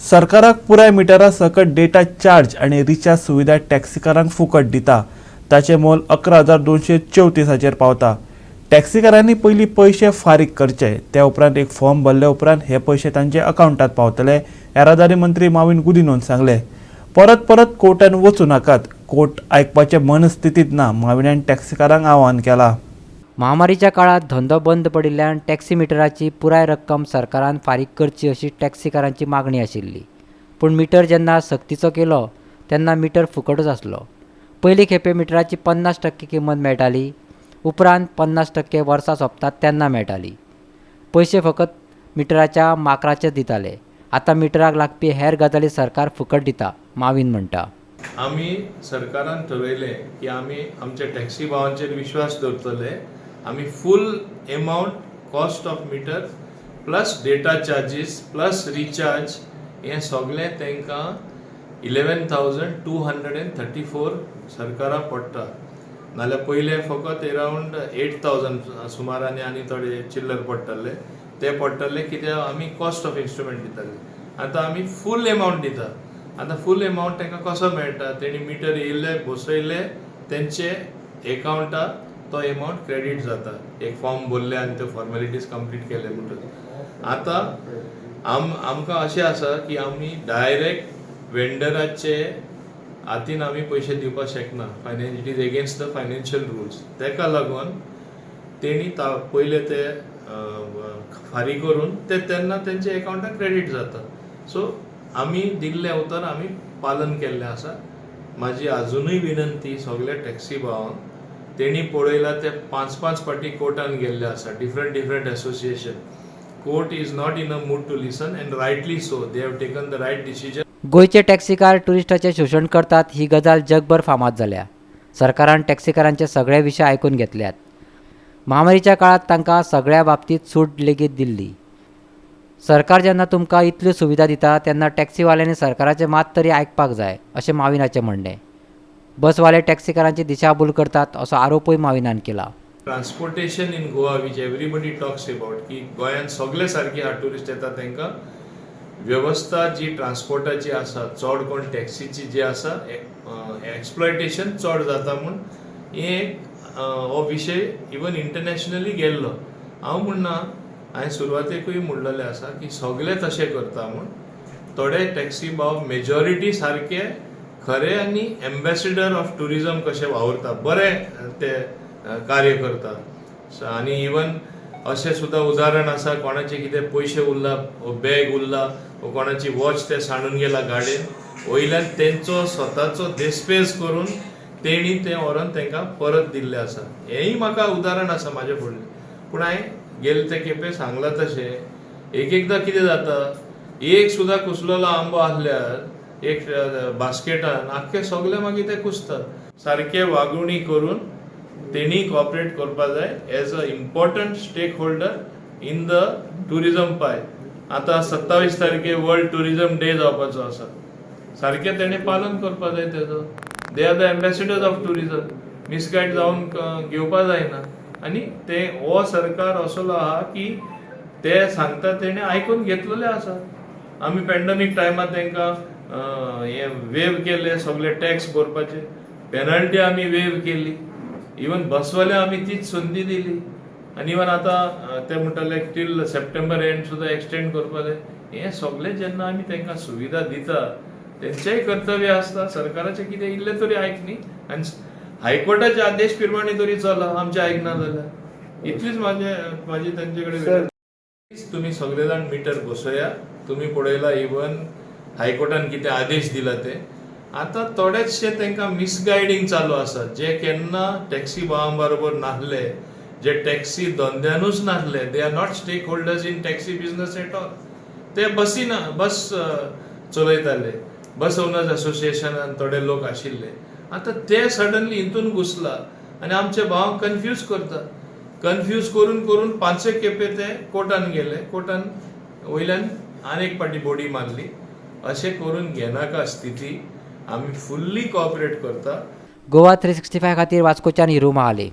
सरकाराक पुराय मिटरा सकट डेटा चार्ज आनी रिचार्ज सुविधा टॅक्सीकारांक फुकट दिता. ताचें मोल 11,234 हाचेर पावता. टॅक्सीकारांनी पयलीं पयशे फारीक करचे, त्या उपरांत एक फॉर्म भरले उपरांत हे पयशे तांचे अकावंटात पावतले, येरादारी मंत्री माविन गुदिन्होन सांगलें. परत परत कोर्टान वचूं नाकात, कोर्ट आयकपाचे मनस्थितीत ना, माविनान टॅक्सीकारांक आवाहन केलां. महामारीच्या काळात धंदो बंद पडिल्ल्यान टॅक्सी मिटराची पुराय रक्कम सरकारान फारीक करची अशी टॅक्सीकारांची मागणी आशिल्ली. पूण मिटर जेन्ना सक्तीचो केलो तेन्ना मिटर फुकटच आसलो. पयली खेपे मिटराची 50% किंमत मेळटाली, उपरांत 50% वर्सां सोंपतात तेन्ना मेळटाली. पयशे फकत मिटराच्या माक्राचेच दिताले. आतां मिटराक लागपी हेर गजाली सरकार फुकट दिता, मावीन म्हणटा. आमी सरकारान ठरयलें की आमी आमच्या टॅक्सी भावांचेर विश्वास दवरतले. आमी full amount, cost of meter plus data charges plus recharge, हें सगळें तांकां 11,234 सरकाराक पडटा. नाल्यार पयलें फकत एरावंड 8,000 सुमार आनी थोडे चिल्लर पडटले. ते पडटले कित्याक आमी कॉस्ट ऑफ इन्स्ट्रुमेंट दिताले. आतां आमी फूल एमावंट दिता. आतां फूल एमावंट तांकां कसो मेळटा? तेणी मिटर येयले, बसयले, तेंचे एकावंटार तो एमावंट क्रेडीट जाता, एक फॉर्म भरले आनी त्यो फॉर्मेलिटीज कंप्लीट केले म्हणटकच. आतां आमकां अशें आसा की आमी डायरेक्ट वेंडराचे हातीन आमी पयशे दिवपाक शकना. It is against the financial rules. ताका लागून तेणी पयले ते फारीक करून ते तेन्ना तेंच्या एकावंटाक क्रेडीट जाता. सो आमी दिल्लें उतर आमी पालन केल्लें आसा. म्हाजी आजुनूय विनंती सगल्या टॅक्सी भावांक, तेणी पळयला ते पांच पांच फावटी कोर्टान गेल्ले आसा, different different association. Court is not in a mood to listen, and rightly so. They have taken the right decision. गोंयचे टॅक्सीकार ट्युरिस्टाचें शोशण करतात ही गजाल जगभर फामाद जाल्या. सरकारान टॅक्सीकारांचे सगळे विशय आयकून घेतल्यात. महामारीच्या काळात तांकां सगळ्या बाबतीत सूट लेगीत दिल्ली. सरकार जेन्ना तुमकां इतल्यो सुविधा दिता तेन्ना टॅक्सीवाल्यांनी सरकाराचें मात तरी आयकपाक जाय, अशें माविनाचें म्हणणें. बसवाले टॅक्सीकारांची दिशाभूल करतात असो आरोपूय माविनान केला. Transportation in Goa, which everybody talks about, की गोंयांत सगळे सारके हा ट्युरिस्ट येता, तांकां वेवस्था जी ट्रान्सपोर्टाची आसा, चड कोण टॅक्सीची जी आसा, एक्सप्लॉयटेशन चड जाता म्हूण हें एक हो विशय इवन इंटरनॅशनली गेल्लो. हांव म्हणना, हांवें सुरवातेकूय म्हणलेलें आसा की सगळे तशें करता म्हूण. थोडे टॅक्सी भाव मेजॉरिटी सारके खरे आनी एम्बेसिडर ऑफ ट्युरिजम कशे वावुरता, बरे ते कार्य करता. आनी इवन अशें सुद्दां उदाहरण आसा, कोणाचे कितें पयशे उरला, बॅग उरला वो कोणाची वॉच ते सांडून गेला गाडयेन, वयल्यान तेंचो स्वताचो देस्पेज करून तेणी तें व्हरोन तांकां परत दिल्लें आसा. हेंय म्हाका उदाहरण आसा म्हाजे फुडलें. पूण हांवें गेले ते खेपे सांगलां तशें, एक एकदां कितें जाता, एक सुद्दां कुसलेलो आंबो आसल्यार एक बास्केटान आख्खे सगळे मागीर ते कुसतात. सारके वागवणी करून तेणी कॉपरेट करपा जाय as a important stakeholder in the tourism pie. आतां 27 तारखे वर्ल्ड ट्युरिझम डे जावपाचो आसा. सारकें तेणें पालन करपा जाय तेजो. They are the ambassadors of tourism. Misguide जावन घेवपा जायना. आनी ते हो सरकार असलो आहा की ते सांगता तेणें आयकून घेतलेले आसा. आमी पॅन्डमीक टायमार तांकां हे वेव केले, सगळे टॅक्स भरपाचे पेनल्टी आमी वेव केली. इवन बसवाले आमी तीच संदी दिली. आनी इवन आतां ते म्हणटाले टील सप्टेंबर एंड सुद्दां एक्सटेंड करपा जाय. हें सगळें जेन्ना आमी तांकां सुविधा दिता, तेंचेय कर्तव्य आसता सरकाराचें कितें इल्लें तरी आयक न्ही आनी हायकोर्टाचे आदेश प्रमाणे तरी चला, आमचें आयकना जाल्यार. इतलीच म्हाजी तेंचे कडेन विनंती. तुमी सगळे जाण मिटर बसोया. तुमी पळयला, इवन हायकोर्टान कितें आदेश दिला ते. आतां थोडेचशे तांकां मिसगायडींग चालू आसा. जे केन्ना टॅक्सी भावां बरोबर नासले, जे टॅक्सी धंद्यानूच नासले, they are not stakeholders in taxi business at all. ते बसीन बस चलयताले, बस ओनर्स असोसिएशनान थोडे लोक आशिल्ले. आतां ते सडनली हितून घुसला आनी आमचे भावांक कन्फ्यूज करता. कन्फ्यूज करून करून पांच एक खेपे ते कोर्टान गेले. कोर्टान वयल्यान आनी एक पाटी बोडी मारली. अशें करून घेनाका स्थिती. आमी फुल्ली कॉपरेट करता. गोवा 365 खातीर वास्कोच्यान हिरू महाले.